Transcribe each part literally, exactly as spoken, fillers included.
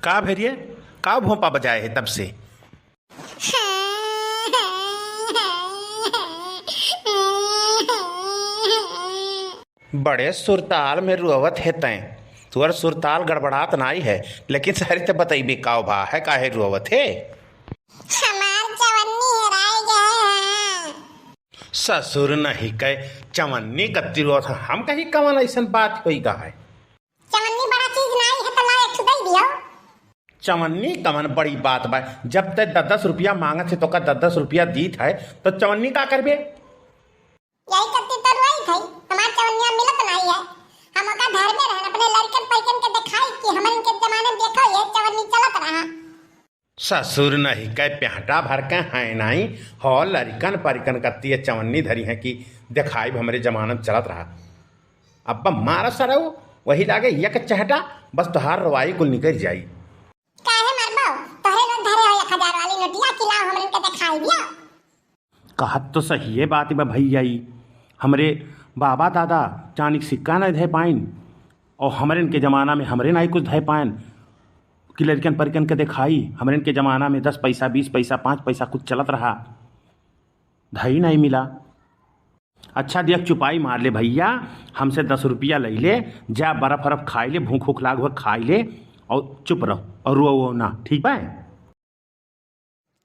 का भइरे, का भोंपा बजाए है तब से? बड़े सुरताल में रोवत है तैं। तोर सुरताल गड़बड़ात नाई है, लेकिन सारी त बतइबे का भा है, काहे रोवत है? हमार चवन्नी हेराई गए है। ससुर नहीं कहे, चवन्नी कत्ती रोवत है, हम कही कवन अइसन बात होई गा है? चवन्नी बड़ा चीज नाई है, तो ला एक ठो दे दियो। चवन्नी कवन बड़ी बात बा, जब ते दस दस रुपया मांगत है, तोका दस दस रुपया दीत है, तो चवन्नी का करबे? यही कत्ती तो रोई थई, हमार चवन्निया मिलत नाई है। हम ओका घर में रहन, अपने लड़कन परिकन के देखाई कि हमन के जमाने में देखो, ये चवन्नी चलत रहा। ससुर नहीं कहे, प्याटा भर के हैं नाई, हो लड़कन परिकन कत्ती ये चवन्नी धरी है कि देखाई हमरे जमाने में चलत रहा। अब मारा सरऊ, वही लागे एक चहटा, बस तोहार रवाई कुल निकल जाई। काहे मरबो? तोहरे लोग धरे हो एक हजार वाली नोटिया कि लाओ हमरे के देखाई दियो। कहत तो सही है बात बा भैया, ई हमरे बाबा दादा चानी के सिक्का नहीं धे पाइन, और हमरे इनके जमाना में हमरे नाई कुछ धे पाइन कि लड़कन परिकन के देखाई। हमरे इनके जमाना में दस पैसा, बीस पैसा, पाँच पैसा कुछ चलत रहा, धई नहीं मिला। अच्छा देख, चुपाई मार ले भैया, हमसे दस रुपया लइ ले, जा बर्फ अरफ खाई ले, भूख उख लाग हुआ खाई ले, और चुप रहो और रो वो ना, ठीक बा?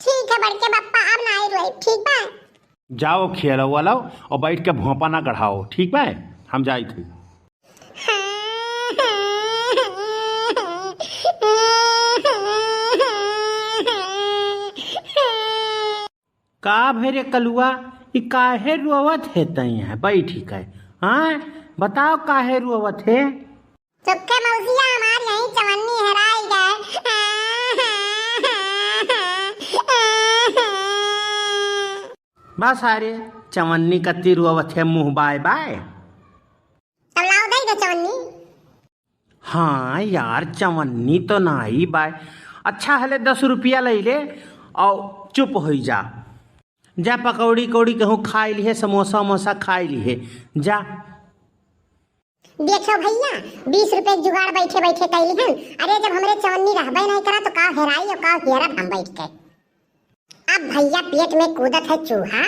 ठीक है बड़के बप्पा, अब ना आई रोई, ठीक बा? जाओ खेलो वालो और बैठ के भोंपा ना गढ़ाओ, ठीक बा? हम जाइत हई। का भे रे कलुआ, ई काहे रोवत है तैं है बैठी के? हाँ, बताओ काहे रोवत है? चुपके मौसिया, हमार यही चवन्नी हेराई गए। बस अरे, चवन्नी कत्ती रोवत है, मुँह बाय बाय। तब लाओ दे दे चवन्नी। हाँ यार, चवन्नी तो नाई बाय। अच्छा हले दस रुपया लइ ले और चुप होई जा। जा पकौड़ी कौड़ी कहूँ खाई लिहे, समोसा वमोसा खाई लिहे, जा। देखो भैया, बीस रुपए के जुगाड़ बैठे बैठे कैली हन। अरे जब हमरे चवन्नी रहबे नहीं करा तो का हेराई और का हेरब हम बैठ के। अब भैया पेट में कूदत है चूहा,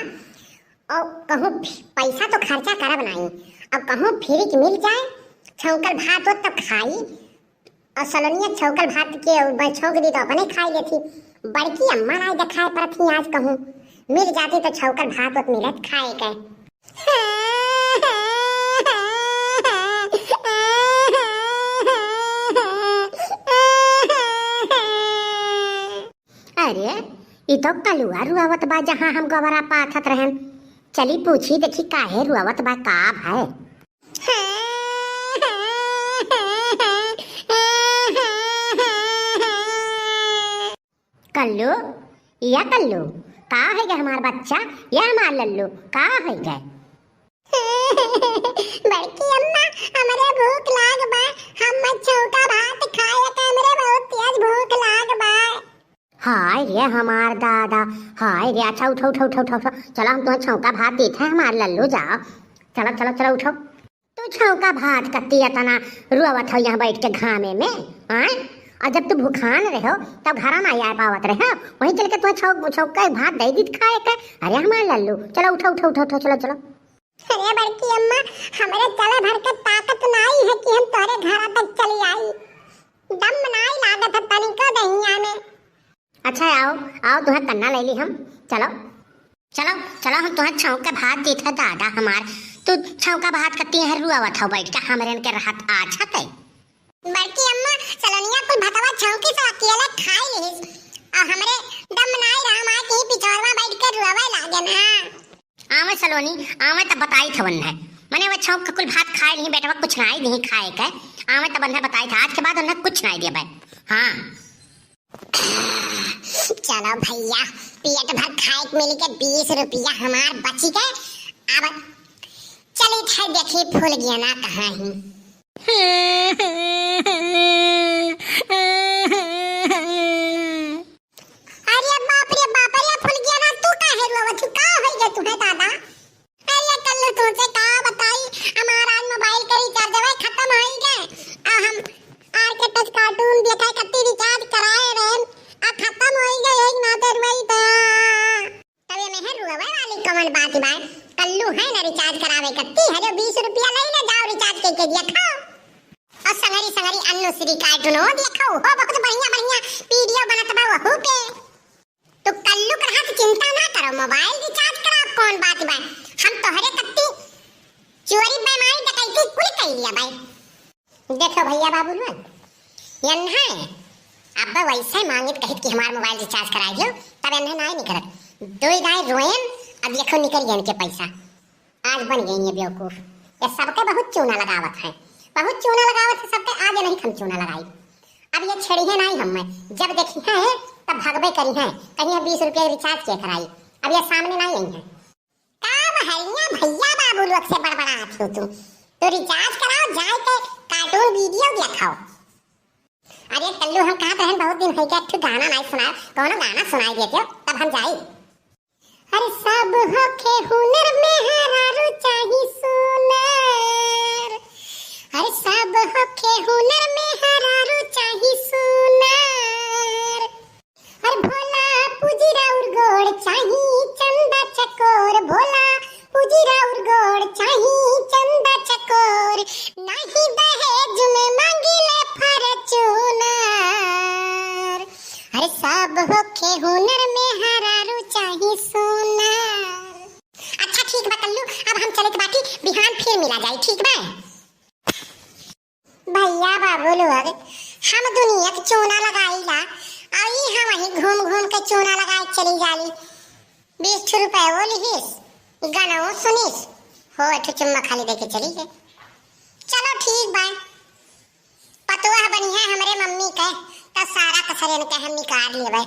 और कहूँ फि-, पैसा तो खर्चा करब नाई, अब कहूँ फ्री के मिल जाए छौंकल भात हो तब खाई, और सलोनिया छौंकल भात के ब-, छौंक दी तो अपने खाई लेती। बड़की अम्मा नाई देखाए पड़त ही आज कहूँ, मिल जाती तो छौंकल भात होत मिलत खाए के। अरे, ई तो कलुआ रुआवत बा, जहाँ हम गोबरा पाथत रहन। चली पूछी देखी काहे रुआवत बा, का भाई? कल्लू, या कल्लू, का है गे हमार बच्चा, या हमार लल्लू, का है गे? बड़की अम्मा, हमरे भूख लाग बा, हम छौंका भात खाए के, हमरे बहुत तेज भूख लाग बा। हाय रे हमार दादा, हाय रे, अच्छा उठो, उठो, उठो, उठो, उठो, चलो हम तुम्हें छौंका भात देते हैं हमार लल्लू, जाओ, चलो, चलो, चलो उठो। तू छौंका भात कत्ती अतना रुआवत हो यहाँ बैठ के घामे में, आय? और जब तू भुखान रहो, तब घरा ना आए पावत रहो, वहीं चल के तुम्हें छौ-, छौंका भात दे दीत खाए के। अरे हमार लल्लू, चलो उठो, उठो, उठो, उठो, चलो, चलो। अरे बड़की अम्मा, हमरे चले भर के ताकत नाई है कि हम तोरे घरा तक चली आई। दम नाई लागत है तनिको दहिया में। अच्छा, आओ, आओ, तुहें कन्ना ले ली हम। चलो, चलो, चलो, हम तुहें छौंक के भात दीत है, दादा हमार। तू छौंका भात कत्ती है, रुआवत हो बैठ के, हमरे इनके रहत आज हते। बड़की अम्मा, सलोनिया कुल भतवा छौंकी से अकेले खाई लिहिस, और हमरे दम नाई रहा, माँ की पिछोरवा बैठ के रुआवे लागे ना। आवे सलोनी, आवे तब बताई था वन्ने। मने वो छौंक के कुल भात खाए नहीं, बेटवा कुछ नाई नहीं खाए के। आवे तब वन्ने बताई था, आज के बाद वन्ने कुछ नाई दिया भाई। हाँ। चलो भैया, पेट भर खाए के मिल के बीस रुपया हमार बची के। अब चली थे देखी फूल गेना कहाँ ही। अरे बाप रे बाप, अरे फूल गेना तू काहे रोवत हू? का होई गे तुहे दादा? अरे कल्लू तुमसे का बताई, हमार आज मोबाइल के रिचार्ज वही खत्म होई गे। आ हम आर के टच कार्टून देखा कत्ती रिचार्ज कल्लू है ना रिचार्ज करावे कत्ती, हरे बीस रुपया ले ले जाओ रिचार्ज के, के दिया खाओ। और संगरी संगरी अन्नू श्री कार्टून हो दिया खाओ, हो बहुत बढ़िया बढ़िया वीडियो बनत बा वहू पे। तो कल्लू कर हाथ चिंता ना करो, मोबाइल रिचार्ज कराओ, कौन बात बा, हम तोहरे कत्ती चोरी बेमारी डकैती कुल कर लिया भाई। देखो भैया बाबू लोग, यन्हे अब वैसे मांगित कहित कि हमार मोबाइल रिचार्ज कराई दियो, तब यन्हे नाई निकरत। दो गाय रोएन, अब देखो निकल गए इनके पैसा। आज बन गई ये बेवकूफ, ये सबके बहुत चूना लगावत है, बहुत चूना लगावत है सबके। आज नहीं हम चूना लगाई, अब ये छेड़ी है नाई हमें, जब देखी है तब भगबे करी है, कहीं बीस रुपया रिचार्ज के कराई, अब ये सामने नाई आई है। का बहरिया भैया बाबू लोग से बड़बड़ात हो तू? तो रिचार्ज कराओ, जाए के कार्टून वीडियो देखाओ। अरे कल्लू, हम कहत रहन बहुत दिन है क्या, एक ठो गाना नाई सुनाओ, कौनो गाना सुनाई देते हो, तब हम जाई। अरे सब होखे हुनर में हरारू चाही सुनर, अरे सब होखे हुनर में हरारू चाही सुनर। अरे भोला पूजी राउर गोड़ चाही चंदा चकोर, भोला पूजी राउर गोड़ चाही चंदा चकोर, नाही दहेज में मांगिले फॉर्च्यूनर। अरे सब होखे हुनर में हरारू चाही सुनर। अच्छा ठीक बा कल्लू, अब हम चलत बाटी, बिहान फिर मिला जाई, ठीक बा? भैया बाबू लोग, हम दुनिया के चूना लगाईला, अउर ई हम वहीं घूम घूम के चूना लगाए चली जाली। बीस ठो रुपये वो लिहिस, गाना वो सुनिस, हो एक ठो चुम्मा खाली दे के चली गए। चलो ठीक बा, पतोह बनी है हमरे मम्मी के, तो सारा कसर इनके हम निकाल लेबे।